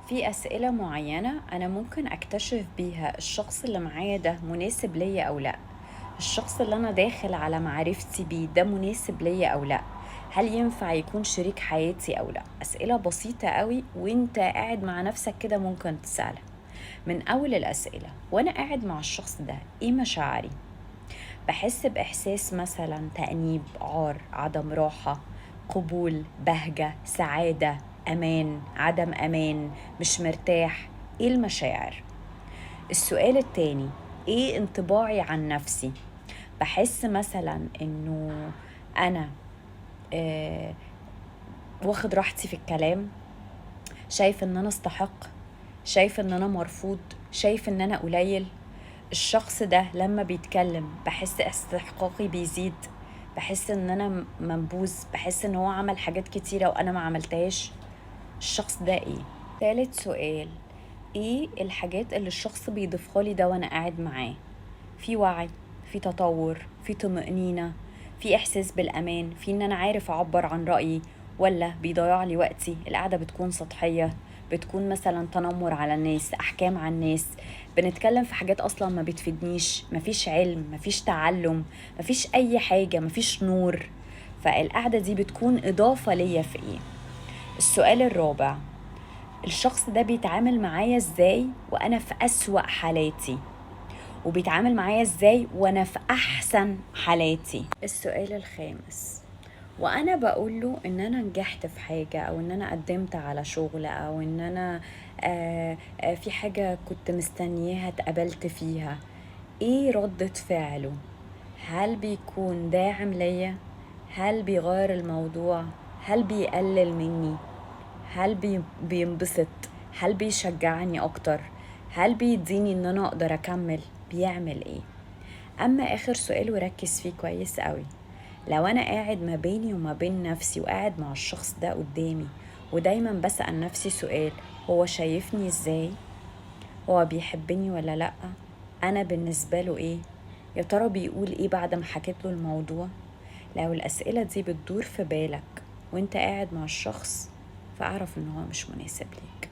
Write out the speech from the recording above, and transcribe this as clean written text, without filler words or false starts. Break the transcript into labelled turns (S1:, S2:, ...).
S1: في أسئلة معينة أنا ممكن أكتشف بيها الشخص اللي معايا ده مناسب ليا أو لأ، الشخص اللي أنا داخل على معرفتي بيه ده مناسب ليا أو لأ، هل ينفع يكون شريك حياتي أو لأ. أسئلة بسيطة قوي وانت قاعد مع نفسك كده ممكن تسألها. من أول الأسئلة، وأنا قاعد مع الشخص ده إيه مشاعري؟ بحس بإحساس مثلا تأنيب، عار، عدم راحة، قبول، بهجة، سعادة، أمان، عدم أمان، مش مرتاح. إيه المشاعر؟ السؤال التاني، إيه انطباعي عن نفسي؟ بحس مثلا إنه أنا واخد راحتي في الكلام، شايف إن أنا استحق، شايف إن أنا مرفوض، شايف إن أنا قليل. الشخص ده لما بيتكلم بحس استحقاقي بيزيد، بحس إن أنا منبوذ، بحس إن هو عمل حاجات كتيرة وأنا ما عملتهاش. الشخص ده إيه؟ تالت سؤال، إيه الحاجات اللي الشخص بيضيفها لي ده وأنا قاعد معاه؟ في وعي، في تطور، في طمأنينة، في إحساس بالأمان، في إن أنا عارف أعبر عن رأيي، ولا بيضيع لي وقتي؟ القعدة بتكون سطحية، بتكون مثلا تنمر على الناس، أحكام على الناس، بنتكلم في حاجات أصلا ما بتفيدنيش، مفيش علم، مفيش تعلم، مفيش أي حاجة، مفيش نور. فالقعدة دي بتكون إضافة ليا في إيه؟ السؤال الرابع، الشخص ده بيتعامل معايا إزاي وأنا في أسوأ حالاتي، وبيتعامل معايا إزاي وأنا في أحسن حالاتي؟ السؤال الخامس، وأنا بقول له إن أنا نجحت في حاجة، أو إن أنا قدمت على شغل، أو إن أنا في حاجة كنت مستنياها اتقبلت فيها، إيه ردة فعله؟ هل بيكون داعم ليا؟ هل بيغير الموضوع؟ هل بيقلل مني؟ هل بينبسط؟ هل بيشجعني أكتر؟ هل بيديني إن أنا أقدر أكمل؟ بيعمل إيه؟ أما آخر سؤال وركز فيه كويس قوي، لو أنا قاعد ما بيني وما بين نفسي وقاعد مع الشخص ده قدامي ودايما بسأل نفسي سؤال، هو شايفني إزاي؟ هو بيحبني ولا لأ؟ أنا بالنسبة له إيه؟ يا ترى بيقول إيه بعد ما حكيت له الموضوع؟ لو الأسئلة دي بتدور في بالك وانت قاعد مع الشخص، فأعرف إن هو مش مناسب ليك.